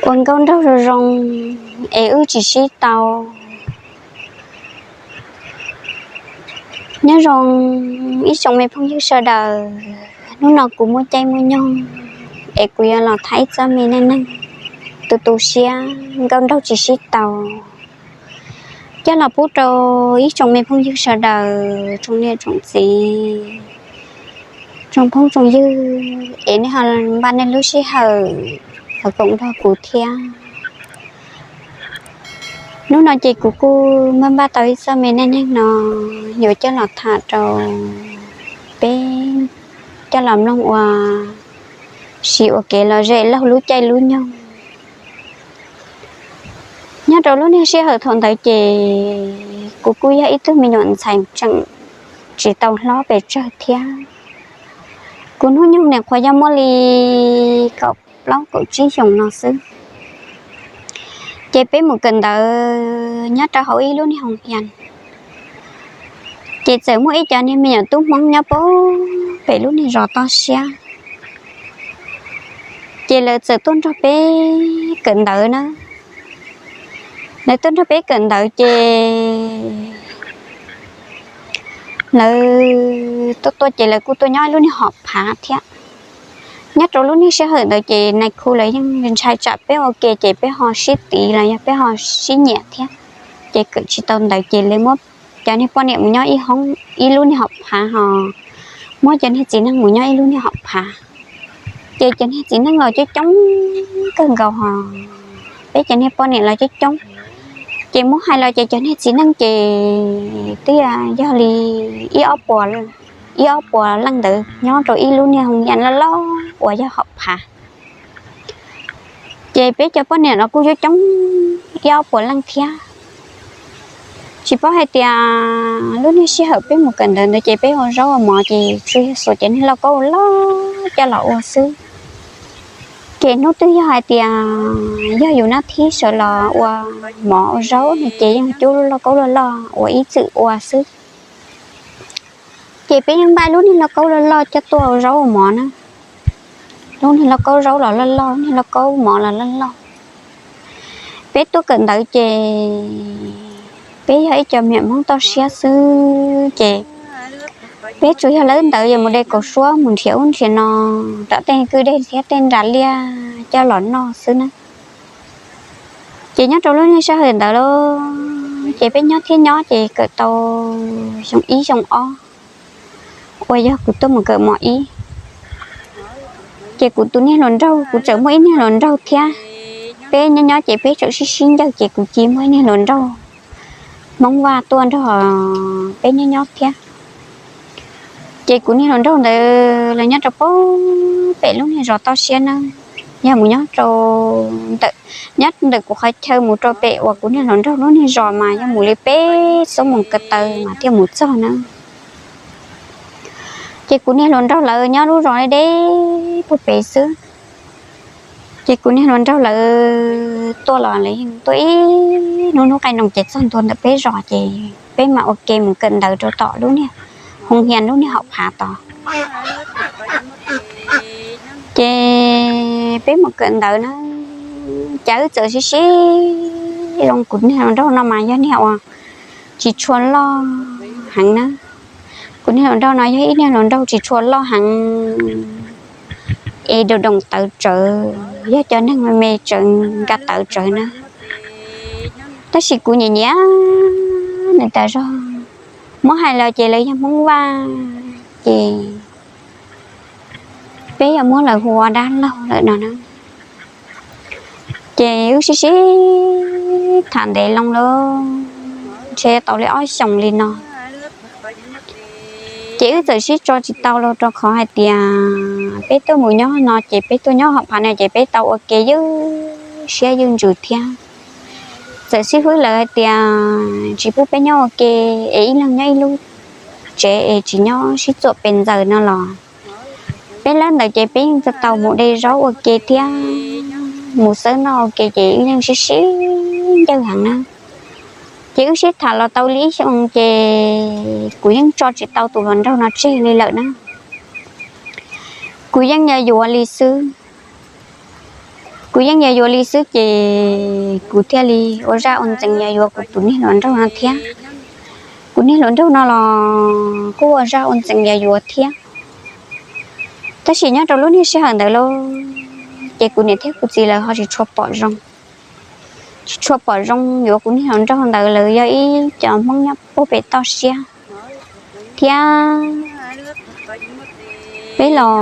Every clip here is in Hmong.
ua nkauj nraug zoo zoo es wb tsis sib tau. Nyob zoo ib tsoom me phooj ywg sawv daws, hnub no kuv muaj caij muaj nyoog es kuv yuav los tham ib txoj me neej neeg tu tu siab nkauj nraug tsis sib tau coj los pub rau ib tsoom me phooj ywg sawv daws, tsoom niam tsoom txiv, tsoom phooj tsoom ywg es nej ho npaj nej lub sij hawm los koom nrog kuv thiab. Hnub no ces kuv kuj npaj npaj tau ib txoj me neej neeg no yuav coj los tham rau peb coj los mloog ua si ua kev lom zem laug lub caij lub nyoog. Nyob rau lub niag sij hawm thaum ntawd ces kuv kuj yog ib tug me nyuam ntxhais tseem tsis tau hlob pes tsawg thiab. Kuv hnub nyoog nim qhuav yog muaj li kaum plaub kaum tsib xyoos no xwb. Ces peb mus kawm ntawv nyob rau hauv ib lub niag hoo hias, ces txawm muaj ib cov niag me nyuam tub Hmoob nyob puag pem lub niag zos toj siab, ces lawv txawm tuaj nrog peb kawm ntawv na. Lawv tuaj nrog peb kawm ntawv ces lawv tuaj tuaj ces lawv kuj tuaj nyob lub niag hom phav thiab. Nyob rau lub niag sij hawm ntawd ces nais khu lawv yeej ntshai tsam peb ua ke ces peb ho sib tiv los yog peb ho sib nyiam thiab, ces kawm tsis tau ntawv ces lawv muab cov niag poj niam mus nyob ib hoob ib lub niag hom phav ho muab cov niag txiv neej mus nyob ib lub niag hom phav. Ces cov niag txiv neej los coob coob kawg nkaus ho peb cov niag poj niam los coob coob. Ces muab hais los ces cov niag txiv neej ces twb yog li ib ob puas, ib ob puas leej ntawd nyob rau ib lub niag hoo hias loj loj uas yog hom phav. Ces peb cov poj niam los kuj coob coob ib ob puas leej thiab. Tsis paub hais tias lub niag sij hawm peb mus kawm ntawv ntawd ces peb ua zaub ua mov ces tsuas yog xuas cov niag lauj kaub loj coj los ua xwb. Ces hnub twg yog hais tias yog yus nab thib sawv los ua mov ua zaub no ces yeej cub lauj kaub loj loj ua ib txwm ua xwb. Ces peb yeej npaj lub niag lauj kaub loj loj coj tuaj ua zaub ua mov na. Lub niag lauj kaub zaub los loj loj, lub niag lauj kaub mov los loj loj. Peb tuaj kawm ntawv ces peb yog ib co me nyuam Hmoob toj siab xwb ces peb tsuas yog lawb ntawd yuav mus de kaum suab mus nrhiav ub nrhiav no, tom tej kwj deg thiab tej nras liaj coj los noj xwb na. Ces nyob rau lub niag sij hawm ntawd lauj, ces peb nyob thiab nyob ces kawm tau xyoo ib xyoo ob uas yog kuv tuaj mus kawm mos ib, ces kuv tus niag hluas nraug, kuv tseem muaj ib niag hluas nraug thiab. Peb nyob nyob ces peb tseem sib sib ncawg ces kuv cia muaj ib niag hluas nraug Hmoob Vaj tuaj nrog peb nyob nyob thiab. Ces kuv niag hluas nraug ntawd los nyob rau puag pem lub niag zos toj siab na, yog mus nyob rau ntawm, nyob ntawm kuv qhov chaw mus rau pem uas kuv niag hluas nraug lub niag zos mas yog mus li peb xuab moos ko taw mas thiaj mus txog na. Ces kuv niag hluas nraug lawv nyob lub zos deb deb puag pem xwb. Ces kuv niag hluas nraug lawv tuaj los lawv yeej tuaj ib hnub hnub qaij nroos ces txog ntua ntawm peb zos ces peb mam ua ke mus kawm ntawv rau tom lub niag hoo hias lub niag hom phav tod. Ces peb mus kawm ntawv na, cas wb txawm sib sib zoo, kuv niag hluas nraug no mas yog niag uas tsis tshua loj heev na. Kuv niag hluas nraug no yog ib niag hluas nraug tsis tshua loj heev, es doos doos tawv tsawv, yog cov neeg me me tsawv nka tawv tsawv na. Tab sis kuv nyiam nyiam nws tas zog. Muab hais los ces lawv yog Hmoob Vaj, ces peb yuav muab lawv hu ua dab laug lawm no na. Ces wb sib sib tham ntev loo lawm, ntshe tau li ob xyoos li no. Ces wb txawm sib tso tsis tau los rau qhov hais tias peb tuaj mus nyob no ces peb tuaj nyob hom phav no ces peb tau ua ke ywj siab ywj ntsws thiab. Txawm xib hwb lawv hais tias tsis pub peb nyob ua ke, es ib leeg nyob ib lub tsev es tsis nyob sib txuam pes ntxaws no los peb lawb ntawd ces peb yeej tau mus de zaub ua ke thiab mus xawb noj ua ke ces wb yeej sib sib ncawg heev na. Ces wb sib tham los tau li ib xyoos ces kuv yeej tso tsis tau tus hluas nraug no tseg li lawm na. Kuv yeej yuav yuav li xwb. Kuv yeej yog yuav li xwb ces kuv thiaj li ua zaj ua ntxeev yog yuav kuv tus niag hluas nraug no thiab. Kuv niag hluas nraug no los kuj ua zaj ua ntxeev yog yuav thiab. Tab sis nyob rau lub niag sij hawm ntawd lauj, ces kuv niam thiab kuv txiv lawv ho tsis tshua pom zoo, tsis tshua pom zoo yuav kuv niag hluas nraug ntawd. Lawv yog ib cov Hmoob nyob puag pem toj siab thiab peb los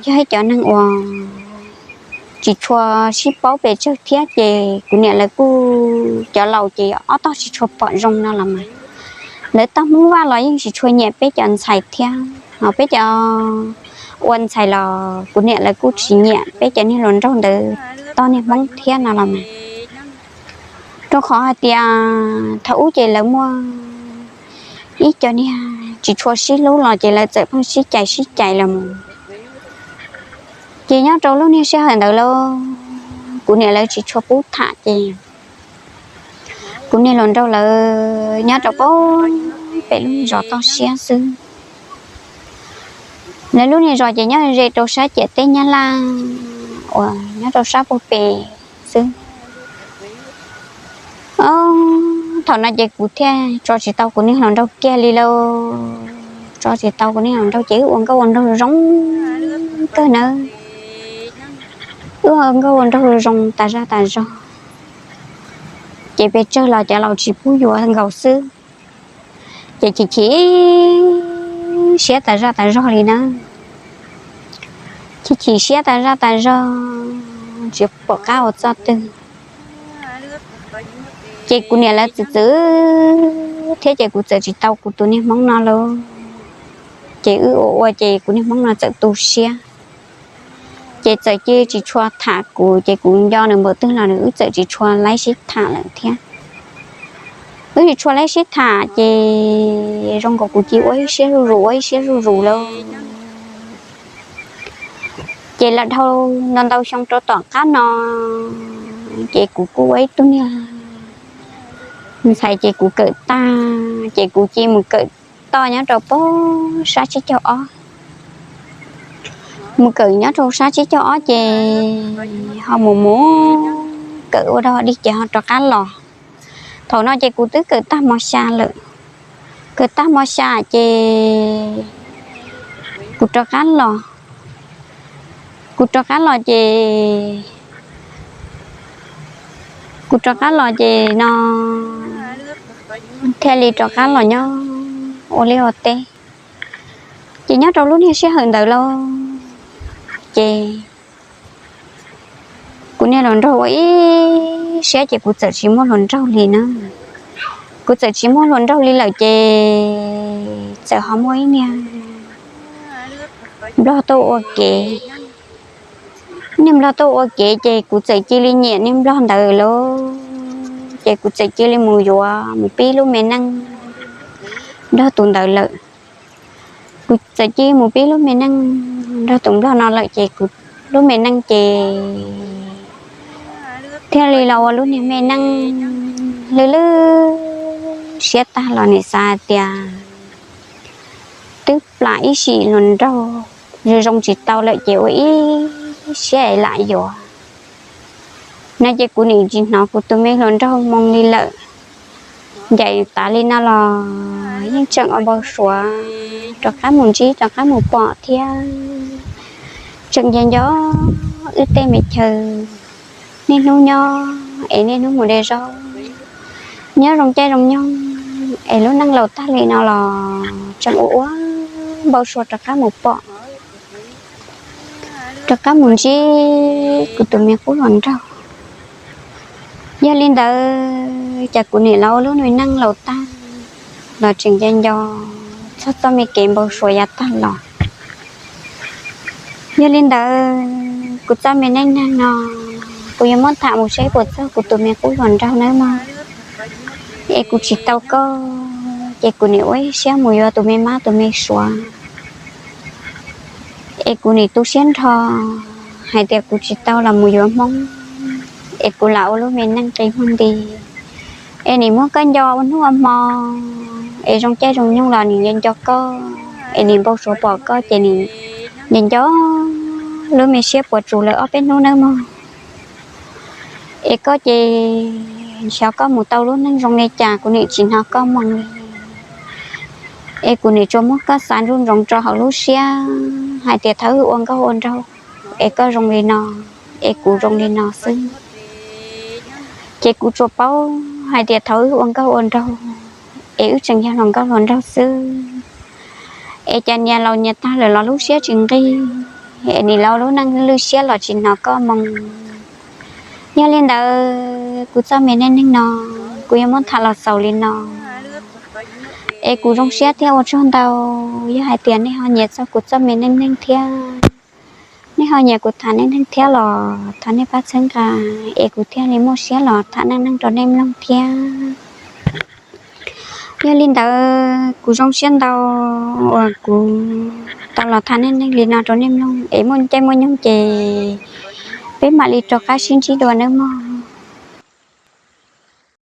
yog ib cov neeg uas tsis tshua sib paub pes tsawg thiab ces kuv niam lawv kuj cov laus ces ob tog tsis tshua pom zoo no los mas lawv tog Hmoob Vaj los yeej tsis tshua nyiam peb cov ntxhais thiab. Ho peb cov ua ntxhais los kuv niam lawv kuj tsis nyiam peb cov niag hluas nraug ntawd tog niag Hmoob thiab no los mas, rau qhov hais tias thaum ub ces lawv muaj ib cov niag tsis tshua sib hlub los ces lawv txawm pheej sib cais sib cais los mus. Ces nyob rau lub niag sij hawm ntawd lauj, kuv niam lawv tsis tshua pub tham ces kuv niag hluas nraug lawv nyob rau puag pem lub zos toj siab xwb. Lawv lub niag zos ces nyob ze rau sab ciam teb Nyab Laj uas nyob rau sab puag pem xwb. Thaum no ces kuv thiaj tso tsis tau kuv niag hluas nraug kiag li lauj. Tso tsis tau kuv niag hluas nraug ces wb ua nkauj ua nraug zoo kawg nawb. Wb ua nkauj ua nraug zoo tas zaj tas zog, ces pes tsawg los cov laus tsis pub yuav nkaus xwb. Ces chim chim siab tas zaj tas zog li na. Chim chim siab tas zaj tas zog, tsis pom qab ua txoj twg. Ces kuv niam lawv txwv txwv thiab ces kuv txawm tsis tau kuv tus niag hmoob no lauj. Ces wb ua ua ces kuv niag hmoob no txawm tu siab. Ces txawm cia tsis tshua tham kuv, ces kuv nco nws npaum twg los nws wb txawm tsis tshua laib sib tham lawm thiab. Wb tsis tshua laib sib tham ces zoo nkaus kuv cia ua ib siab zuj zus ua ib siab zuj zus lauj. Ces los dhau ntau ntau xyoo rau tom qab no, ces kuv kuj ua ib tug niag ntxhais ces kuv kawm tag ces kuv cia mus kawm toj nyob rau puag sab tsib caug ob. Mus kawm nyob rau sab tsib caug ob ces ho mus mus kawm ua dog dig ces ho rov qab los. Thaum no ces kuv twb kawm tag mos xya lawm. Kawm tag mos xya ces kuv rov qab los. Kuv rov qab los ces, kuv rov qab los ces no thiaj li rov qab los nyob ua liaj ua teb. Ces nyob rau lub niag sij hawm ntawd lauj, ces kuv niag hluas nraug ua ib siab ces kuv txawm tsis muaj hluas nraug li na. Kuv txawm tsis muaj hluas nraug li lawm ces txawm ho muaj ib niag nplog tuaj ua kev. Niag nplog tuaj ua kev ces kuv txawm cia li nyiam niag nplog ntawd lauj. Ces kuv txawm cia li mus yuav mus pib lub me neej nrog tus ntawd lawm. Kuv txawm cia li mus pib lub me neej nrog tus nplog no lawm ces kuv lub me neej ces thiaj li los ua lub niag me neej lwj lwj siab tag los nim xav hais tias twb plam ib sim hluas nraug zoo zoo tsis tau lawm ces ua ib siab es lam yuav no ces kuv nim tsis hnov kuv tus me hluas nraug moo li lawm. Ncaim tas li no los yeej tseem ua npau suav rov qab mus ntsib rov qab mus pom thiab. Tseem nco nco wb tej me chaw niaj hnub nyob es niaj hnub mus de zaub, nyob zoo caij zoo nyoog es lub neej laus tag li no los tseem ua ua npau suav rov qab mus pom, rov qab mus ntsib kuv tus me qub hluas nraug. Yog li ntawd ces kuv nim los ua lub me neej laus tag los tseem nco nco txog txoj me kev npau suav yav tag los. Yog li ntawd kuv txoj me neej neeg no kuv yuav muab tham mus seb puas txog kuv tus me qub hluas nraug nawb mog. Es kuv tsis tau koj ces kuv nim ua ib siab mus yuav tus me mab tus me suav. Es kuv nim tu siab nrho hais tias kuv tsis tau los mus yuav hmoob, es kuv lam ua lub me neej qi muag nti. Es nim muab koj nco ua hnub ua hmo, es zoo caij zoo nyoog los nim nco nco koj, es nim npau suav pom koj ces nim nco nco lub me siab puas tsus lawv ob peb hnub nawb mog. Es koj ces xyov koj mus tau lub neej zoo li cas, kuv nim tsis hnov koj moo li. Es kuv nim tsuas muab koj xav nruj ntsoov rau hauv lub siab hais tias thaum wb ua nkauj ua nraug es koj zoo li no, es kuv zoo li no xwb. Ces kuv tsuas paub hais tias thaum wb ua nkauj ua nraug es wb tseem yog hluas nkauj hluas nraug xwb. Es cas niam laus niam tag lawm los lub siab tsis nqig, es nim los lub neej lwj siab los tsis hnov koj moo. Yog li ntawd kuv txoj me neej neeg no kuv yuav muab tham los xaus li no. Es kuv zoo siab thiab ua tsaug ntau, yog hais tias nej ho nyiam txog kuv txoj me neej neeg thiab, nej ho nyiam kuv tham neej neeg thiab los thov nej pab txhawb nqa, es kuv thiaj li muaj siab los tham neej neeg rau nej mloog thiab. Yog li ntawd kuv zoo siab ntau uas kuv tau los tham neej neeg li no rau nej mloog, es muaj caij muaj nyoog ces peb mam li rov qab sib ntsib dua nawb mog.